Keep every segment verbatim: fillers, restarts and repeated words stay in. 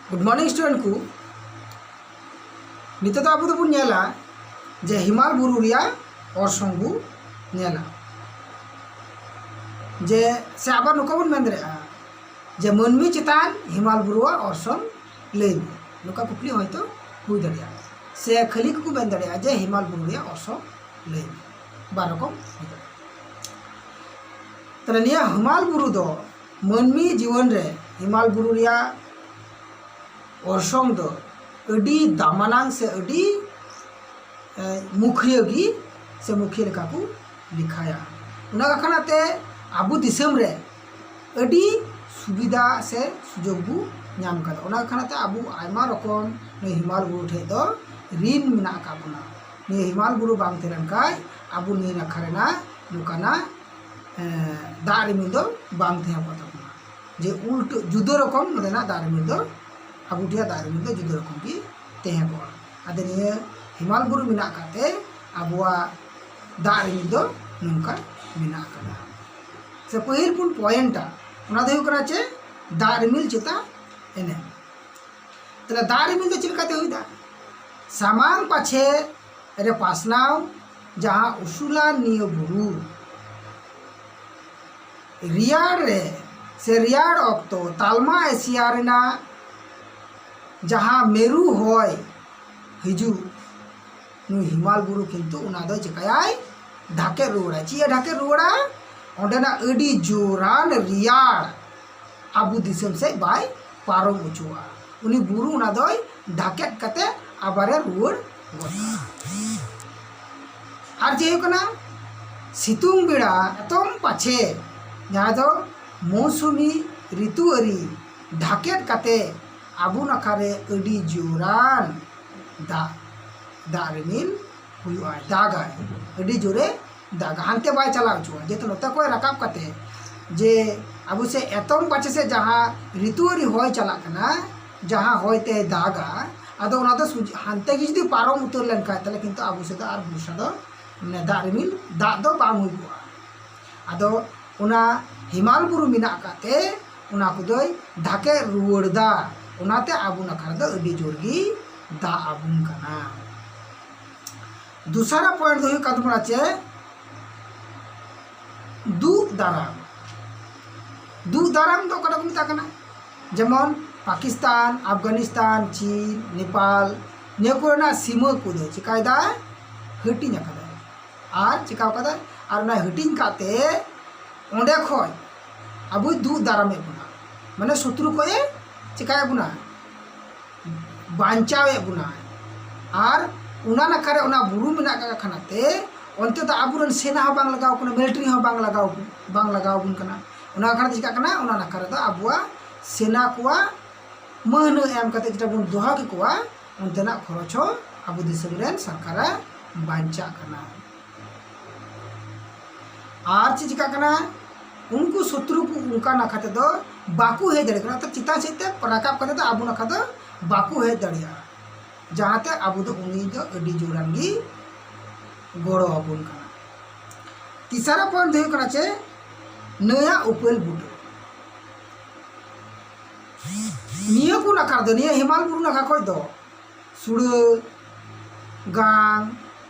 Good morning student ᱠᱚ᱾ ᱱᱤᱛᱚᱜ ᱫᱚ ᱟᱵᱚ ᱫᱚᱵᱚᱱ ᱧᱮᱞᱟ ᱡᱮ ᱦᱤᱢᱟᱞ ᱵᱩᱨᱩ ᱨᱮᱭᱟᱜ ᱚᱨᱥᱚᱝ ᱵᱚ ᱧᱮᱞᱟ᱾ ᱡᱮ ᱥᱮ ᱟᱵᱟᱨ ᱱᱚᱝᱠᱟ ᱵᱚᱱ ᱢᱮᱱ ᱫᱟᱲᱮᱭᱟᱜᱼᱟ ᱡᱮ ᱢᱟᱹᱱᱢᱤ ᱪᱮᱛᱟᱱ ᱦᱤᱢᱟᱞ ᱵᱩᱨᱩᱣᱟᱜ ᱚᱨᱥᱚᱝ ᱞᱟᱹᱭ ᱢᱮ᱾ ᱱᱚᱝᱠᱟ ᱠᱩᱠᱞᱤ ᱦᱚᱭᱛᱳ ᱦᱩᱭ ᱫᱟᱲᱮᱭᱟᱜᱼᱟ, ᱥᱮ ᱠᱷᱟᱹᱞᱤ ᱠᱚᱠᱚ ᱢᱮᱱ ᱫᱟᱲᱮᱭᱟᱜᱼᱟ ᱡᱮ ᱦᱤᱢᱟᱞ ᱵᱩᱨᱩ ᱨᱮᱭᱟᱜ ᱚᱨᱥᱚᱝ ᱞᱟᱹᱭ ᱢᱮ᱾ ᱵᱟᱨ ᱨᱚᱠᱚᱢ ᱦᱩᱭ ᱫᱟᱲᱮᱭᱟᱜᱼᱟ᱾ ᱛᱟᱦᱞᱮ ᱱᱤᱭᱟᱹ ᱦᱤᱢᱟᱞ ᱵᱩᱨᱩ ᱫᱚ ᱢᱟᱹᱱᱢᱤ ᱡᱤᱭᱚᱱ ᱨᱮ ᱦᱤᱢᱟᱞ ᱵᱩᱨᱩ ᱨᱮᱭᱟᱜ ᱚᱨᱥᱚᱝ ᱫᱚ ᱟᱹᱰᱤ ᱫᱟᱢᱟᱱᱟᱝ ᱥᱮ ᱟᱹᱰᱤ, ᱮ, ᱢᱩᱠᱷᱤᱭᱟᱹ ᱜᱮ ᱥᱮ ᱢᱩᱠᱷᱤᱭᱟᱹ ᱞᱮᱠᱟ ᱠᱚ ᱞᱮᱠᱷᱟᱭᱟ᱾ ᱚᱱᱟ ᱠᱟᱨᱚᱱᱟᱜ ᱛᱮ ᱟᱵᱚ ᱫᱤᱥᱚᱢ ᱨᱮ ᱟᱹᱰᱤ ᱥᱩᱵᱤᱫᱷᱟ ᱥᱮ ᱥᱩᱡᱳᱜᱽ ᱵᱚ ᱧᱟᱢ ᱠᱟᱫᱟ᱾ ᱚᱱᱟ ᱠᱟᱨᱚᱱᱟᱜ ᱛᱮ ᱟᱵᱚ ᱟᱭᱢᱟ ᱨᱚᱠᱚᱢ ᱱᱩᱭ ᱦᱤᱢᱟᱞ ᱵᱩᱨᱩ ᱴᱷᱮᱡ ᱫᱚ ᱨᱤᱱ ᱢᱮᱱᱟᱜ ᱟᱠᱟᱫ ᱵᱚᱱᱟ᱾ ᱱᱤᱭᱟᱹ ᱦᱤᱢᱟᱞ ᱵᱩᱨᱩ ᱵᱟᱝ ᱛᱟᱦᱮᱸ ᱞᱮᱱᱠᱷᱟᱡ ᱟᱵᱚ ᱱᱤᱭᱟᱹ ᱱᱟᱠᱷᱟ ᱨᱮᱱᱟᱜ ᱱᱚᱝᱠᱟᱱᱟᱜ, ᱮ, ᱫᱟᱜ ᱨᱤᱢᱤᱞ ᱫᱚ ᱵᱟᱝ ᱛᱟᱦᱮᱸ ᱠᱚᱜ ᱛᱟᱵᱚᱱᱟ᱾ ᱡᱮ ᱩᱞᱴᱟᱹ ᱡᱩᱫᱟᱹ ᱨᱚᱠᱚᱢ ᱱᱚᱰᱮᱱᱟᱜ ᱫᱟᱜ ᱨᱤᱢᱤᱞ ᱫᱚ ᱟᱵᱚ ᱴᱷᱮᱱ ᱫᱟᱜ ᱨᱤᱢᱤᱞ ᱫᱚ ᱡᱩᱫᱟᱹ ᱨᱚᱠᱚᱢ ᱜᱮ ᱛᱟᱦᱮᱸ ᱠᱚᱜᱼᱟ᱾ ᱟᱫᱚ ᱱᱤᱭᱟᱹ ᱦᱤᱢᱟᱞ ᱵᱩᱨᱩ ᱢᱮᱱᱟᱜ ᱟᱠᱟᱫ ᱛᱮ ᱟᱵᱚᱣᱟᱜ ᱫᱟᱜ ᱨᱤᱢᱤᱞ ᱫᱚ ᱱᱚᱝᱠᱟ ᱢᱮᱱᱟᱜ ᱟᱠᱟᱫᱟ᱾ ᱥᱮ ᱯᱟᱹᱦᱤᱞ ᱵᱚᱱ ᱯᱚᱭᱮᱱᱴᱟ, ᱚᱱᱟ ᱫᱚ ᱦᱩᱭᱩᱜ ᱠᱟᱱᱟ ᱪᱮ ᱫᱟᱜ ᱨᱤᱢᱤᱞ ᱪᱮᱛᱟᱱ ᱮᱱᱮᱢ᱾ ᱛᱟᱦᱞᱮ ᱫᱟᱜ ᱨᱤᱢᱤᱞ ᱫᱚ ᱪᱮᱫ ᱞᱮᱠᱟᱛᱮ ᱦᱩᱭ ᱫᱟ? ᱥᱟᱢᱟᱝ ᱯᱟᱪᱷᱮ ᱨᱮ ᱯᱟᱥᱱᱟᱣ ᱡᱟᱦᱟᱸ ᱩᱥᱩᱞᱟᱱ ᱱᱤᱭᱟᱹ ᱵᱩᱨᱩ, ᱨᱮᱭᱟᱲ ᱨᱮ ᱥᱮ ᱨᱮᱭᱟᱲ ᱚᱠᱛᱚ ᱛᱟᱞᱢᱟ ᱮᱥᱤᱭᱟ ᱨᱮᱱᱟᱜ ᱡᱟᱦᱟᱸ ᱢᱮᱨᱩ ᱦᱚᱭ ᱦᱤᱡᱩᱜ, ᱱᱩᱭ ᱦᱤᱢᱟᱞ ᱵᱩᱨᱩ ᱠᱤᱱᱛᱩ ᱚᱱᱟ ᱫᱚ ᱪᱤᱠᱟᱹᱭᱟᱭ? ᱰᱷᱟᱠᱮᱫ ᱨᱩᱣᱟᱹᱲᱟᱭ᱾ ᱪᱮᱫ ᱮ ᱰᱷᱟᱠᱮᱫ ᱨᱩᱣᱟᱹᱲᱟ? ᱚᱸᱰᱮᱱᱟᱜ ᱟᱹᱰᱤ ᱡᱳᱨᱟᱱ ᱨᱮᱭᱟᱲ ᱟᱵᱚ ᱫᱤᱥᱚᱢ ᱥᱮᱫ ᱵᱟᱭ ᱯᱟᱨᱚᱢ ᱦᱚᱪᱚᱣᱟᱜᱼᱟ᱾ ᱩᱱᱤ ᱵᱩᱨᱩ ᱚᱱᱟ ᱫᱚᱭ ᱰᱷᱟᱠᱮᱫ ᱠᱟᱛᱮ ᱟᱵᱟᱨᱮ ᱨᱩᱣᱟᱹᱲ ᱜᱚᱫ ᱠᱟᱜᱼᱟ᱾ ᱟᱨ ᱡᱮ ᱦᱩᱭᱩᱜ ᱠᱟᱱᱟ ᱥᱤᱛᱩᱝ ᱵᱮᱲᱟ ᱮᱛᱚᱢ ᱯᱟᱪᱷᱮ, ᱡᱟᱦᱟᱸ ᱫᱚ ᱢᱳᱣᱥᱩᱢᱤ ᱨᱤᱛᱩ ᱟᱹᱨᱤ ᱰᱷᱟᱠᱮᱫ ᱠᱟᱛᱮ ᱟᱵᱚ ᱱᱟᱠᱷᱟ ᱨᱮ ᱟᱹᱰᱤ ᱡᱳᱨᱟᱱ ᱫᱟᱜ, ᱫᱟᱜ ᱨᱤᱢᱤᱞ ᱦᱩᱭᱩᱜᱼᱟ, ᱫᱟᱜᱟᱭ, ᱟᱹᱰᱤ ᱡᱳᱨᱮ ᱫᱟᱜᱟ, ᱦᱟᱱᱛᱮ ᱵᱟᱭ ᱪᱟᱞᱟᱣ ᱦᱚᱪᱚᱣᱟᱜᱼᱟ᱾ ᱡᱮᱦᱮᱛᱩ ᱱᱚᱛᱮ ᱠᱷᱚᱱ ᱨᱟᱠᱟᱵ ᱠᱟᱛᱮ ᱡᱮ ᱟᱵᱚ ᱥᱮᱫ ᱮᱛᱚᱢ ᱯᱟᱪᱷᱮ ᱥᱮᱫ ᱡᱟᱦᱟᱸ ᱨᱤᱛᱩ ᱟᱹᱨᱤ ᱦᱚᱭ ᱪᱟᱞᱟᱜ ᱠᱟᱱᱟ, ᱡᱟᱦᱟᱸ ᱦᱚᱭ ᱛᱮ ᱫᱟᱜᱟ, ᱟᱫᱚ ᱚᱱᱟ ᱫᱚ ᱥᱩᱡ-, ᱦᱟᱱᱛᱮ ᱜᱮ ᱡᱩᱫᱤ ᱯᱟᱨᱚᱢ ᱩᱛᱟᱹᱨ ᱞᱮᱱᱠᱷᱟᱱ, ᱛᱟᱦᱚᱞᱮ ᱠᱤᱱᱛᱩ ᱟᱵᱚ ᱥᱮᱫ ᱫᱚ ᱟᱨ ᱵᱚᱨᱥᱟ ᱫᱚ, ᱢᱟᱱᱮ, ᱫᱟᱜ ᱨᱤᱢᱤᱞ, ᱫᱟᱜ ᱫᱚ ᱵᱟᱝ ᱦᱩᱭ ᱠᱚᱜᱼᱟ᱾ ᱟᱫᱚ ᱚᱱᱟ ᱦᱤᱢᱟᱞ ᱵᱩᱨᱩ ᱢᱮᱱᱟᱜ ᱟᱠᱟᱫ ᱛᱮ ᱚᱱᱟ ᱠᱚᱫᱚᱭ ᱰᱷᱟᱠᱮᱫ ᱨᱩᱣᱟᱹᱲ ᱫᱟ᱾ ᱚᱱᱟᱛᱮ ᱟᱵᱚ ᱱᱟᱠᱷᱟ ᱨᱮᱫᱚ ᱟᱹᱰᱤ ᱡᱳᱨ ᱜᱮ ᱫᱟᱜ ᱟᱵᱚᱱ ᱠᱟᱱᱟ᱾ ᱫᱚᱥᱟᱨᱟᱜ ᱯᱚᱭᱮᱱᱴ ᱫᱚ ᱦᱩᱭᱩᱜ ᱠᱟᱱ ᱛᱟᱵᱚᱱᱟ ᱪᱮ ᱫᱩᱜ ᱫᱟᱨᱟᱢ᱾ ᱫᱩᱜ ᱫᱟᱨᱟᱢ ᱫᱚ ᱚᱠᱟᱴᱟᱜ ᱠᱚ ᱢᱮᱛᱟᱜ ᱠᱟᱱᱟ? ᱡᱮᱢᱚᱱ ᱯᱟᱠᱤᱥᱛᱟᱱ, ᱟᱯᱷᱜᱟᱱᱤᱥᱛᱟᱱ, ᱪᱤᱱ, ᱱᱮᱯᱟᱞ, ᱱᱤᱭᱟᱹ ᱠᱚᱨᱮᱱᱟᱜ ᱥᱤᱢᱟᱹ ᱠᱚᱫᱚ ᱪᱤᱠᱟᱭᱮᱫᱟᱭ? ᱦᱟᱹᱴᱤᱧ ᱟᱠᱟᱫᱟᱭ᱾ ᱟᱨ ᱪᱤᱠᱟᱣ ᱠᱟᱫᱟᱭ? ᱟᱨ ᱚᱱᱟ ᱦᱟᱹᱴᱤᱧ ᱠᱟᱛᱮ ᱚᱸᱰᱮ ᱠᱷᱚᱡ ᱟᱵᱚᱭ ᱫᱩᱜ ᱫᱟᱨᱟᱢᱮᱫ ᱵᱚᱱᱟ, ᱢᱟᱱᱮ ᱥᱚᱛᱨᱩ ᱠᱚᱭᱮ ᱪᱤᱠᱟᱭᱮᱫ ᱵᱚᱱᱟ? ᱵᱟᱧᱪᱟᱣᱮᱫ ᱵᱚᱱᱟ᱾ ᱟᱨ ᱚᱱᱟ ᱱᱟᱠᱷᱟ ᱨᱮ ᱚᱱᱟ ᱵᱩᱨᱩ ᱢᱮᱱᱟᱜ ᱠᱟᱜ ᱠᱷᱟᱱᱟᱛᱮ ᱚᱱᱛᱮ ᱫᱚ ᱟᱵᱚᱨᱮᱱ ᱥᱮᱱᱟ ᱦᱚᱸ ᱵᱟᱝ ᱞᱟᱜᱟᱣ ᱠᱟᱱᱟ, ᱢᱤᱞᱤᱴᱟᱨᱤ ᱦᱚᱸ ᱵᱟᱝ ᱞᱟᱜᱟᱣ, ᱵᱟᱝ ᱞᱟᱜᱟᱣ ᱟᱵᱚᱱ ᱠᱟᱱᱟ᱾ ᱚᱱᱟ ᱠᱷᱟᱱ ᱪᱤᱠᱟᱜ ᱠᱟᱱᱟ? ᱚᱱᱟ ᱱᱟᱠᱷᱟ ᱨᱮᱫᱚ ᱟᱵᱚᱣᱟᱜ ᱥᱮᱱᱟ ᱠᱚᱣᱟᱜ ᱢᱟᱹᱦᱱᱟᱹ ᱮᱢ ᱠᱟᱛᱮ ᱡᱮᱴᱟ ᱵᱚᱱ ᱫᱚᱦᱚ ᱠᱮᱠᱚᱣᱟ, ᱚᱱᱛᱮᱱᱟᱜ ᱠᱷᱚᱨᱚᱪ ᱦᱚᱸ ᱟᱵᱚ ᱫᱤᱥᱚᱢ ᱨᱮᱱ ᱥᱚᱨᱠᱟᱨᱮ ᱵᱟᱧᱪᱟᱜ ᱠᱟᱱᱟ᱾ ᱟᱨ ᱪᱮᱫ ᱪᱤᱠᱟᱜ ᱠᱟᱱᱟ? ᱩᱱᱠᱩ ᱥᱚᱛᱨᱩ ᱠᱚ ᱚᱱᱠᱟ ᱱᱟᱠᱷᱟ ᱛᱮᱫᱚ ᱵᱟᱠᱚ ᱦᱮᱡ ᱫᱟᱲᱮᱭᱟᱜ ᱠᱟᱱᱟ, ᱚᱨᱛᱷᱟᱛ ᱪᱮᱛᱟᱱ ᱥᱮᱫ ᱛᱮ ᱨᱟᱠᱟᱵ ᱠᱟᱛᱮ ᱫᱚ ᱟᱵᱚ ᱱᱟᱠᱷᱟ ᱫᱚ ᱵᱟᱠᱚ ᱦᱮᱡ ᱫᱟᱲᱮᱭᱟᱜᱼᱟ, ᱡᱟᱦᱟᱸᱛᱮ ᱟᱵᱚ ᱫᱚ ᱩᱱᱤ ᱫᱚ ᱟᱹᱰᱤ ᱡᱳᱨᱟᱱ ᱜᱮ ᱜᱚᱲᱚ ᱟᱵᱚᱱ ᱠᱟᱱᱟ᱾ ᱛᱤᱥᱟᱨᱟ ᱯᱚᱭᱮᱱᱴ ᱫᱚ ᱦᱩᱭᱩᱜ ᱠᱟᱱᱟ ᱪᱮ ᱱᱟᱹᱭᱟᱜ ᱩᱯᱟᱹᱞ ᱵᱩᱴᱟᱹ᱾ ᱱᱤᱭᱟᱹ ᱠᱚ ᱱᱟᱠᱷᱟ ᱫᱚ, ᱱᱤᱭᱟᱹ ᱦᱮᱢᱟᱞ ᱵᱩᱨᱩ ᱱᱟᱠᱷᱟ ᱠᱷᱚᱡ ᱫᱚ ᱥᱩᱲᱟᱹ, ᱜᱟᱝ,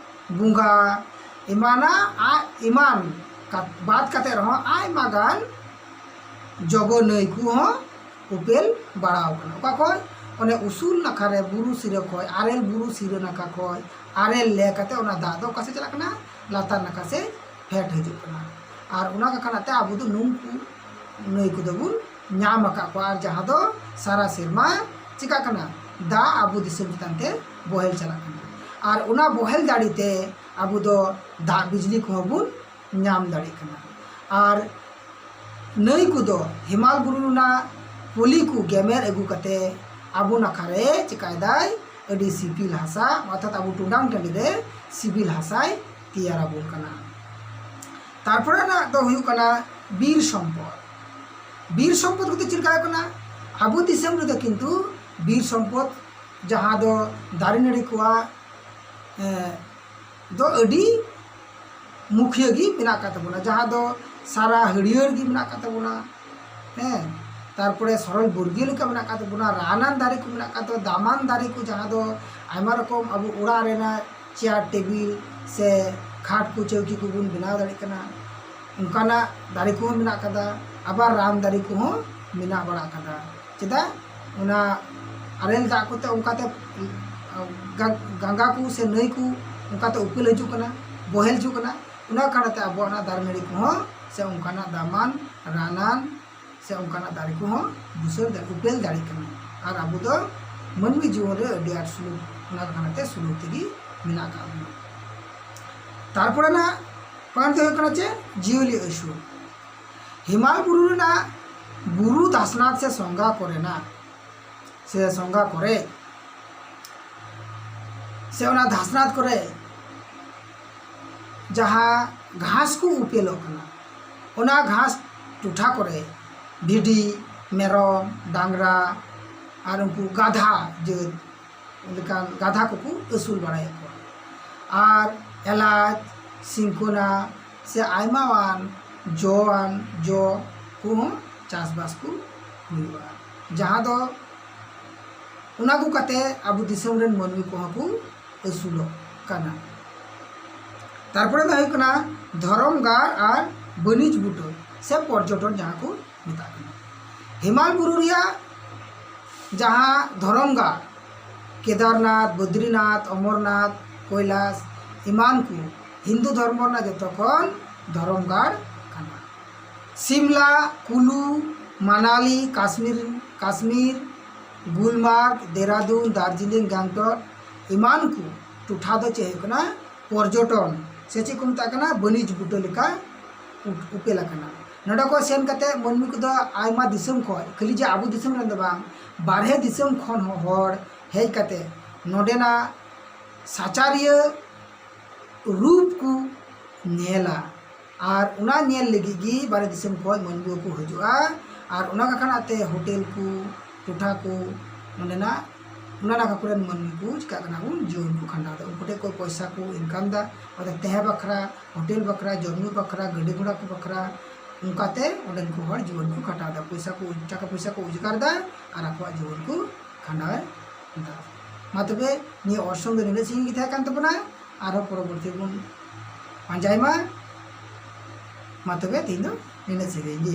ᱵᱚᱸᱜᱟ ᱮᱢᱟᱱᱟᱜ ᱟᱡ ᱮᱢᱟᱱ ᱠᱟ-, ᱵᱟᱫ ᱠᱟᱛᱮ ᱨᱮᱦᱚᱸ ᱟᱭᱢᱟ ᱜᱟᱱ ᱡᱚᱜᱚ ᱱᱟᱹᱭ ᱠᱚᱦᱚᱸ ᱩᱯᱮᱞ ᱵᱟᱲᱟᱣ ᱠᱟᱱᱟ᱾ ᱚᱠᱟ ᱠᱷᱚᱡ? ᱚᱱᱮ ᱩᱥᱩᱞ ᱱᱟᱠᱷᱟ ᱨᱮ ᱵᱩᱨᱩ ᱥᱤᱨᱟᱹ ᱠᱷᱚᱡ, ᱟᱨᱮᱞ ᱵᱩᱨᱩ ᱥᱤᱨᱟᱹ ᱱᱟᱠᱷᱟ ᱠᱷᱚᱡ ᱟᱨᱮᱞ ᱞᱮ ᱠᱟᱛᱮ ᱚᱱᱟ ᱫᱟᱜ ᱫᱚ ᱚᱠᱟ ᱥᱮᱫ ᱪᱟᱞᱟᱜ ᱠᱟᱱᱟ? ᱞᱟᱛᱟᱨ ᱱᱟᱠᱷᱟ ᱥᱮᱫ ᱯᱷᱮᱰ ᱦᱤᱡᱩᱜ ᱠᱟᱱᱟ᱾ ᱟᱨ ᱚᱱᱟ ᱠᱟᱠᱷᱟᱱᱟᱜ ᱛᱮ ᱟᱵᱚ ᱫᱚ ᱱᱩᱠᱩ ᱱᱟᱹᱭ ᱠᱚᱫᱚ ᱵᱚᱱ ᱧᱟᱢ ᱟᱠᱟᱫ ᱠᱚᱣᱟ, ᱟᱨ ᱡᱟᱦᱟᱸ ᱫᱚ ᱥᱟᱨᱟ ᱥᱮᱨᱢᱟ ᱪᱤᱠᱟᱜ ᱠᱟᱱᱟ? ᱫᱟᱜ ᱟᱵᱚ ᱫᱤᱥᱚᱢ ᱪᱮᱛᱟᱱ ᱛᱮ ᱵᱚᱦᱮᱞ ᱪᱟᱞᱟᱜ ᱠᱟᱱᱟ᱾ ᱟᱨ ᱚᱱᱟ ᱵᱚᱦᱮᱞ ᱫᱟᱲᱮ ᱛᱮ ᱟᱵᱚ ᱫᱚ ᱫᱟᱜ ᱵᱤᱡᱽᱞᱤ ᱠᱚᱦᱚᱸ ᱵᱚᱱ ᱧᱟᱢ ᱫᱟᱲᱮᱭᱟᱜ ᱠᱟᱱᱟ᱾ ᱟᱨ ᱱᱟᱹᱭ ᱠᱚᱫᱚ ᱦᱮᱢᱟᱞ ᱵᱩᱨᱩ ᱨᱮᱱᱟᱜ ᱯᱚᱞᱤ ᱠᱚ ᱜᱮᱢᱮᱨ ᱟᱹᱜᱩ ᱠᱟᱛᱮ ᱟᱵᱚ ᱱᱟᱠᱷᱟ ᱨᱮ ᱪᱤᱠᱟᱭ ᱫᱟᱭ? ᱟᱹᱰᱤ ᱥᱤᱵᱤᱞ ᱦᱟᱥᱟ, ᱚᱨᱛᱷᱟᱛ ᱟᱵᱚ ᱴᱚᱰᱟᱝ ᱴᱟᱺᱰᱤ ᱨᱮ ᱥᱤᱵᱤᱞ ᱦᱟᱥᱟᱭ ᱛᱮᱭᱟᱨ ᱟᱵᱚᱱ ᱠᱟᱱᱟ᱾ ᱛᱟᱨᱯᱚᱨᱮ ᱨᱮᱱᱟᱜ ᱫᱚ ᱦᱩᱭᱩᱜ ᱠᱟᱱᱟ ᱵᱤᱨ ᱥᱚᱢᱯᱚᱫ᱾ ᱵᱤᱨ ᱥᱚᱢᱯᱚᱫ ᱠᱚᱫᱚ ᱪᱮᱫ ᱞᱮᱠᱟ ᱦᱩᱭᱩᱜ ᱠᱟᱱᱟ? ᱟᱵᱚ ᱫᱤᱥᱚᱢ ᱨᱮᱫᱚ ᱠᱤᱱᱛᱩ ᱵᱤᱨ ᱥᱚᱢᱯᱚᱫ, ᱡᱟᱦᱟᱸ ᱫᱚ ᱫᱟᱨᱮ ᱱᱟᱹᱲᱤ ᱠᱚᱣᱟᱜ, ᱮᱸ, ᱫᱚ ᱟᱹᱰᱤ ᱢᱩᱠᱷᱤᱭᱟᱹ ᱜᱮ ᱢᱮᱱᱟᱜ ᱟᱠᱟᱫ ᱛᱟᱵᱚᱱᱟ, ᱡᱟᱦᱟᱸ ᱫᱚ ᱥᱟᱨᱟ ᱦᱟᱹᱨᱭᱟᱹᱲ ᱜᱮ ᱢᱮᱱᱟᱜ ᱟᱠᱟᱫ ᱛᱟᱵᱚᱱᱟ᱾ ᱦᱮᱸ, ᱛᱟᱨᱯᱚᱨᱮ ᱥᱚᱨᱚᱞ ᱵᱚᱨᱜᱤᱭᱚ ᱞᱮᱠᱟ ᱢᱮᱱᱟᱜ ᱟᱠᱟᱫ ᱛᱟᱵᱚᱱᱟ, ᱨᱟᱱᱟᱱ ᱫᱟᱨᱮ ᱠᱚ ᱢᱮᱱᱟᱜ ᱟᱠᱟᱫ ᱛᱟᱵᱚᱱᱟ, ᱫᱟᱢᱟᱱ ᱫᱟᱨᱮ ᱠᱚ, ᱡᱟᱦᱟᱸ ᱫᱚ ᱟᱭᱢᱟ ᱨᱚᱠᱚᱢ ᱟᱵᱚ ᱚᱲᱟᱜ ᱨᱮᱱᱟᱜ ᱪᱮᱭᱟᱨ ᱴᱮᱵᱤᱞ ᱥᱮ ᱠᱷᱟᱴ ᱠᱚ ᱪᱟᱹᱣᱠᱤ ᱠᱚᱵᱚᱱ ᱵᱮᱱᱟᱣ ᱫᱟᱲᱮᱭᱟᱜ ᱠᱟᱱᱟ, ᱚᱱᱠᱟᱱᱟᱜ ᱫᱟᱨᱮ ᱠᱚᱦᱚᱸ ᱢᱮᱱᱟᱜ ᱟᱠᱟᱫᱟ᱾ ᱟᱵᱟᱨ ᱨᱟᱱ ᱫᱟᱨᱮ ᱠᱚᱦᱚᱸ ᱢᱮᱱᱟᱜ ᱵᱟᱲᱟ ᱟᱠᱟᱫᱟ᱾ ᱪᱮᱫᱟᱜ? ᱚᱱᱟ ᱟᱨᱮᱞ ᱫᱟᱜ ᱠᱚᱛᱮ ᱚᱱᱠᱟᱛᱮ ᱜᱟ- ᱜᱟᱝᱜᱟ ᱠᱚ ᱥᱮ ᱱᱟᱹᱭ ᱠᱚ ᱚᱱᱠᱟᱛᱮ ᱩᱯᱮᱞ ᱦᱤᱡᱩᱜ ᱠᱟᱱᱟ, ᱵᱚᱦᱮᱞ ᱦᱤᱡᱩᱜ ᱠᱟᱱᱟ᱾ ᱚᱱᱟ ᱠᱟᱨᱚᱱ ᱛᱮ ᱟᱵᱚᱣᱟᱜ ᱚᱱᱟ ᱫᱟᱨᱮ ᱱᱟᱹᱲᱤ ᱠᱚᱦᱚᱸ ᱥᱮ ᱚᱱᱠᱟᱱᱟᱜ ᱫᱟᱢᱟᱱ ᱨᱟᱱᱟᱱ ᱥᱮ ᱚᱱᱠᱟᱱᱟᱜ ᱫᱟᱨᱮ ᱠᱚᱦᱚᱸ ᱵᱩᱥᱟᱹᱲ ᱫᱟᱲᱮ, ᱩᱯᱮᱞ ᱫᱟᱲᱮᱭᱟᱜ ᱠᱟᱱᱟ᱾ ᱟᱨ ᱟᱵᱚ ᱫᱚ ᱢᱟᱹᱱᱢᱤ ᱡᱤᱭᱚᱱ ᱨᱮ ᱟᱹᱰᱤ ᱟᱸᱴ ᱥᱩᱞᱩᱠ, ᱚᱱᱟ ᱠᱟᱨᱚᱱ ᱛᱮ ᱥᱩᱞᱩᱠ ᱛᱮᱜᱮ ᱢᱮᱱᱟᱜ ᱟᱠᱟᱫ ᱵᱚᱱᱟ᱾ ᱛᱟᱨᱯᱚᱨᱮ ᱱᱟᱜ ᱯᱚᱭᱮᱱᱴ ᱫᱚ ᱦᱩᱭᱩᱜ ᱠᱟᱱᱟ ᱪᱮᱫ? ᱡᱤᱭᱟᱹᱞᱤ ᱟᱹᱥᱩᱞ᱾ ᱦᱮᱢᱟᱞ ᱵᱩᱨᱩ ᱨᱮᱱᱟᱜ ᱵᱩᱨᱩ ᱫᱷᱟᱥᱱᱟᱛ ᱥᱮ ᱥᱚᱸᱜᱟ ᱠᱚᱨᱮᱱᱟᱜ ᱥᱮ ᱥᱚᱸᱜᱟ ᱠᱚᱨᱮ ᱥᱮ ᱚᱱᱟ ᱫᱷᱟᱥᱱᱟᱛ ᱠᱚᱨᱮ ᱡᱟᱦᱟᱸ ᱜᱷᱟᱥ ᱠᱚ ᱩᱯᱮᱞᱚᱜ ᱠᱟᱱᱟ, ᱚᱱᱟ ᱜᱷᱟᱥ ᱴᱚᱴᱷᱟ ᱠᱚᱨᱮ ᱵᱷᱤᱰᱤ, ᱢᱮᱨᱚᱢ, ᱰᱟᱝᱨᱟ ᱟᱨ ᱩᱱᱠᱩ ᱜᱟᱫᱷᱟ ᱡᱟᱹᱛ ᱞᱮᱠᱟᱱ ᱜᱟᱫᱷᱟ ᱠᱚᱠᱚ ᱟᱹᱥᱩᱞ ᱵᱟᱲᱟᱭᱮᱫ ᱠᱚᱣᱟ᱾ ᱟᱨ ᱮᱞᱟᱪ, ᱥᱤᱝᱠᱚᱱᱟ ᱥᱮ ᱟᱭᱢᱟᱣᱟᱱ ᱡᱚᱣᱟᱱ ᱡᱚ ᱠᱚᱦᱚᱸ ᱪᱟᱥᱵᱟᱥ ᱠᱚ ᱦᱩᱭᱩᱜᱼᱟ, ᱡᱟᱦᱟᱸ ᱫᱚ ᱚᱱᱟ ᱠᱚ ᱠᱟᱛᱮ ᱟᱵᱚ ᱫᱤᱥᱚᱢ ᱨᱮᱱ ᱢᱟᱹᱱᱢᱤ ᱠᱚᱦᱚᱸ ᱠᱚ ᱟᱹᱥᱩᱞᱚᱜ ᱠᱟᱱᱟ᱾ ᱛᱟᱨᱯᱚᱨᱮ ᱫᱚ ᱦᱩᱭᱩᱜ ᱠᱟᱱᱟ ᱫᱷᱚᱨᱚᱢ ᱜᱟᱲ ᱟᱨ ᱵᱟᱹᱱᱤᱡᱽ ᱵᱩᱴᱟᱹ ᱥᱮ ᱯᱚᱨᱡᱚᱴᱚᱱ ᱡᱟᱦᱟᱸ ᱠᱚ ᱢᱮᱛᱟᱜ ᱠᱟᱱᱟ᱾ ᱦᱮᱢᱟᱞ ᱵᱩᱨᱩ ᱨᱮᱭᱟᱜ ᱡᱟᱦᱟᱸ ᱫᱷᱚᱨᱚᱢ ᱜᱟᱲ, ᱠᱮᱫᱟᱨᱱᱟᱛᱷ, ᱵᱚᱫᱨᱤᱱᱟᱛᱷ, ᱚᱢᱚᱨᱱᱟᱛᱷ, ᱠᱳᱭᱞᱟᱥ ᱮᱢᱟᱱ ᱠᱚ ᱦᱤᱱᱫᱩ ᱫᱷᱚᱨᱢᱚ ᱨᱮᱱᱟᱜ ᱡᱚᱛᱚ ᱠᱷᱚᱱ ᱫᱷᱚᱨᱚᱢ ᱜᱟᱲ ᱠᱟᱱᱟ᱾ ᱥᱤᱢᱞᱟ, ᱠᱩᱞᱩ, ᱢᱟᱱᱟᱞᱤ, ᱠᱟᱥᱢᱤᱨ, ᱠᱟᱥᱢᱤᱨ, ᱜᱩᱞᱢᱟᱨᱜ, ᱫᱮᱨᱟᱫᱩᱱ, ᱫᱟᱨᱡᱤᱞᱤᱝ, ᱜᱮᱝᱴᱚᱠ ᱮᱢᱟᱱ ᱠᱚ ᱴᱚᱴᱷᱟ ᱫᱚ ᱪᱮᱫ ᱦᱩᱭᱩᱜ ᱠᱟᱱᱟ? ᱯᱚᱨᱡᱚᱴᱚᱱ ᱥᱮ ᱪᱮᱫ ᱠᱚ ᱢᱮᱛᱟᱜ ᱠᱟᱱᱟ? ᱵᱟᱹᱱᱤᱡᱽ ᱵᱩᱴᱟᱹ ᱞᱮᱠᱟ ᱩᱯ-, ᱩᱯᱮᱞ ᱟᱠᱟᱱᱟ᱾ ᱱᱚᱰᱮ ᱠᱚ ᱥᱮᱱ ᱠᱟᱛᱮ ᱢᱟᱹᱱᱢᱤ ᱠᱚᱫᱚ ᱟᱭᱢᱟ ᱫᱤᱥᱚᱢ ᱠᱷᱚᱱ, ᱠᱷᱟᱹᱞᱤ ᱡᱮ ᱟᱵᱚ ᱫᱤᱥᱚᱢ ᱨᱮᱱ ᱫᱚ ᱵᱟᱝ, ᱵᱟᱨᱦᱮ ᱫᱤᱥᱚᱢ ᱠᱷᱚᱱ ᱦᱚᱸ ᱦᱚᱲ ᱦᱮᱡ ᱠᱟᱛᱮ ᱱᱚᱰᱮᱱᱟᱜ ᱥᱟᱪᱟᱨᱤᱭᱟᱹ ᱨᱩᱯ ᱠᱚ ᱧᱮᱞᱟ᱾ ᱟᱨ ᱚᱱᱟ ᱧᱮᱞ ᱞᱟᱹᱜᱤᱫ ᱜᱮ ᱵᱟᱨᱦᱮ ᱫᱤᱥᱚᱢ ᱠᱷᱚᱱ ᱢᱟᱹᱱᱢᱤ ᱠᱚ ᱦᱤᱡᱩᱜᱼᱟ᱾ ᱟᱨ ᱚᱱᱟ ᱠᱟᱠᱷᱟᱱᱟᱜ ᱛᱮ ᱦᱳᱴᱮᱞ ᱠᱚ, ᱴᱚᱴᱷᱟ ᱠᱚ, ᱱᱚᱰᱮᱱᱟᱜ ᱚᱱᱟ ᱱᱟᱠᱷᱟ ᱠᱚᱨᱮᱱ ᱢᱟᱹᱱᱢᱤ ᱠᱚ ᱪᱤᱠᱟᱹᱜ ᱠᱟᱱᱟ, ᱵᱚᱱ ᱡᱤᱭᱚᱱ ᱠᱚ ᱠᱷᱟᱸᱰᱟᱣ ᱮᱫᱟ᱾ ᱩᱱᱠᱩ ᱴᱷᱮᱱ ᱠᱷᱚᱱ ᱯᱚᱭᱥᱟ ᱠᱚ ᱤᱱᱠᱟᱢ ᱮᱫᱟ, ᱚᱱᱟᱛᱮ ᱛᱟᱦᱮᱸ ᱵᱟᱠᱷᱨᱟ, ᱦᱳᱴᱮᱞ ᱵᱟᱠᱷᱨᱟ, ᱡᱚᱢ ᱧᱩ ᱵᱟᱠᱷᱨᱟ, ᱜᱟᱹᱰᱤ ᱜᱷᱚᱲᱟ ᱠᱚ ᱵᱟᱠᱷᱨᱟ, ᱚᱱᱠᱟᱛᱮ ᱚᱸᱰᱮᱱ ᱠᱚ ᱦᱚᱲ ᱡᱤᱵᱚᱱ ᱠᱚ ᱠᱷᱟᱴᱟᱣ ᱮᱫᱟ, ᱯᱚᱭᱥᱟ ᱠᱚ, ᱴᱟᱠᱟ ᱯᱚᱭᱥᱟ ᱠᱚ ᱨᱳᱡᱽᱜᱟᱨ ᱮᱫᱟ ᱟᱨ ᱟᱠᱚᱣᱟᱜ ᱡᱤᱵᱚᱱ ᱠᱚ ᱠᱷᱟᱸᱰᱟᱣ ᱮᱫᱟ᱾ ᱢᱟ ᱛᱚᱵᱮ ᱱᱤᱭᱟᱹ ᱚᱨᱥᱚᱝ ᱫᱚ ᱱᱤᱱᱟᱹᱜ ᱥᱟᱺᱜᱤᱧ ᱜᱮ ᱛᱟᱦᱮᱸ ᱠᱟᱱ ᱛᱟᱵᱚᱱᱟ, ᱟᱨᱦᱚᱸ ᱯᱚᱨᱚᱵᱚᱨᱛᱤ ᱵᱚᱱ ᱯᱟᱸᱡᱟᱭ ᱢᱟ᱾ ᱢᱟ ᱛᱚᱵᱮ ᱛᱮᱦᱮᱧ ᱫᱚ ᱱᱤᱱᱟᱹᱜ ᱥᱟᱺᱜᱤᱧ ᱜᱮ᱾